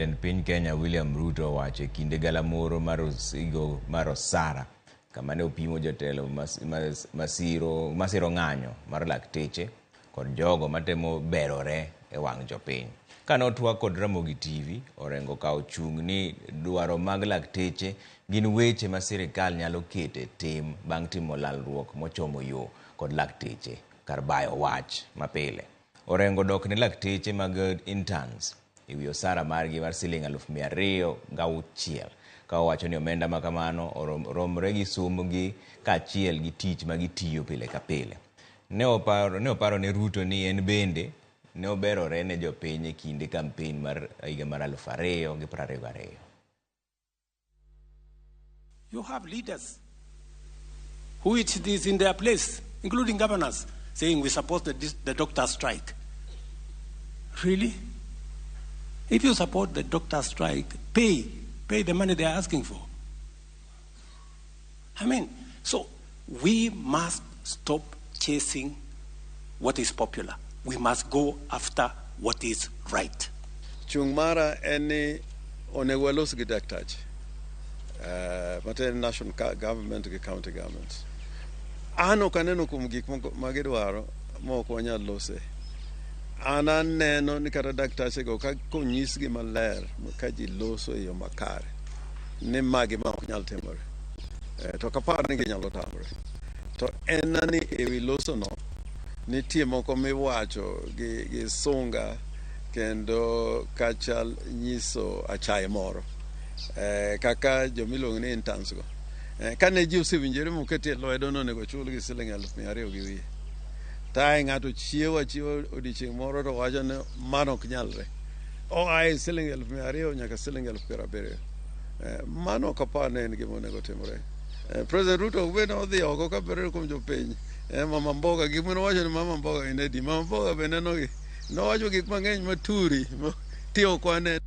Jatend piny Kenya William Ruto owacho e kinde galamoro mar osigo mar osara kama ne opimo jotelo masiro ng'anyo mar lakteche kod jogo matemo berore e wang' jopiny. Kane otwak kod Ramogi TV, Orengo okawo chung' ni dwaro mag lakteche gin weche ma sirikal nyalo keto e tim bang' timo lalruok mochomo yo kod lakteche kar bayo wach mapile. Orengo dok ne lakteche mag interns e wi osara margi mar siling 206,000 ka owacho ni omenda ma kamano romre gi sombgi kaachiel gi tich ma gitiyo pile ka pile. Ne oparo ne Ruto ni en bende ne oberore ne jopiny e kinde kampen mar higa mar 2022. You have leaders who it is in their place, including governors, saying we support the doctor strike. Really? If you support the doctor strike, pay the money they are asking for. So we must stop chasing what is popular. We must go after what is right. Chung mara en ni onego walos gi daktache. Matiende national government gi county government. An ok aneno kuom gik moko ma gidwaro ma ok wanyal lose. An aneno ni kata daktache go ka konyisgi maler ka ji loso e yo makare ni magi ma ok nyal timore. To ok apar ni ginyalo tamore. To en ni ewi loso no nitie moko miwacho gi sunga kendo kachal nyiso achaye moro. Kaka jomiluongo ni interns go. Kane ji osewinjore moketie lwedo ni onego chulgi siling 200,000 gi wiye. To ae ng'ato chiewo achiewa odiochieng' moro to wacho ni mano ok nyalre. Oa e siling 200,000 nyaka siling 70,000. Mano ok apar ni en gima onego timore. President Ruto ok bende odhi oko ka berore kuom jopiny. Mama Mboga, gik mane owacho ni Mama Mboga gin adi? Mama Mboga be nenogi. Nowacho gik mang'eny maturi ti ok wane.